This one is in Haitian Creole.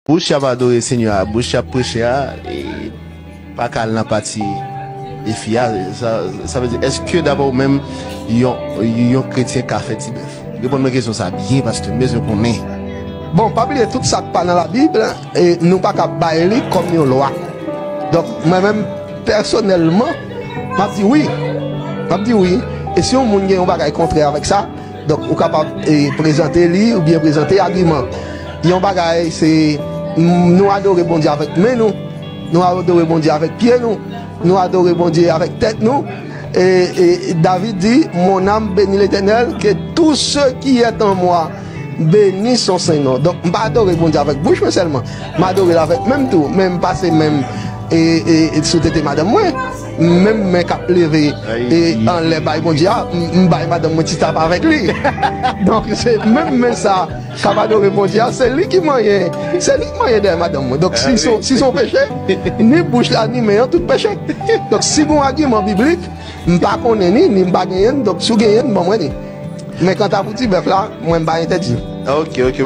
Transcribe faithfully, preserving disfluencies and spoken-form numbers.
Bouch y ap adore Senyè a, bouch y ap preche a, e pa ka al nan pati e fi a. Sa, sa vle di, èske dapre ou menm, yon, yon kretyen ka fè ti bèf? Reponn mwen kesyon sa byen, paske m bezwen konnen. Bon, pa bliye, tout sa k pa nan Labib, e, nou pa ka bay li kòm yon lwa. Donk, mwen menm, pèsonèlman, m ap di wi. M ap di wi. E si yon moun gen yon bagay kontrè avèk sa, donk, ou kapab, e, prezante li oubyen prezante agiman. Yon bagay, se, nou adore Bondye avèk men nou, nou adore Bondye avèk pye nou, nou adore Bondye avèk tèt nou. E, e David di, mon âme bénit l'Éternel, que tout ce qui est en moi bénisse son saint nom. Donk, m pa adore Bondye avèk bouch mwen sèlman, m adore l avèk men m tou, men m pase men m, e, e, e sou tete madanm mwen. Menm men k ap leve, e, anlè bay Bondye a, m, m bay madanm mwen ti tap avèk li. Donk, se menm men sa k ap adore Bondye a, se li ki manyen, se li ki manyen dèyè madanm mwen. Donk, si se, si se yon peche, ni bouch la, ni men an, tout peche. Donk, si gen yon agiman biblik, m pa konnen ni, ni m pa genyen l, donk, si w genyen l, ban mwen li. Men kanta pou ti bèf la, mwen, m pa entèdi. Ok, ok.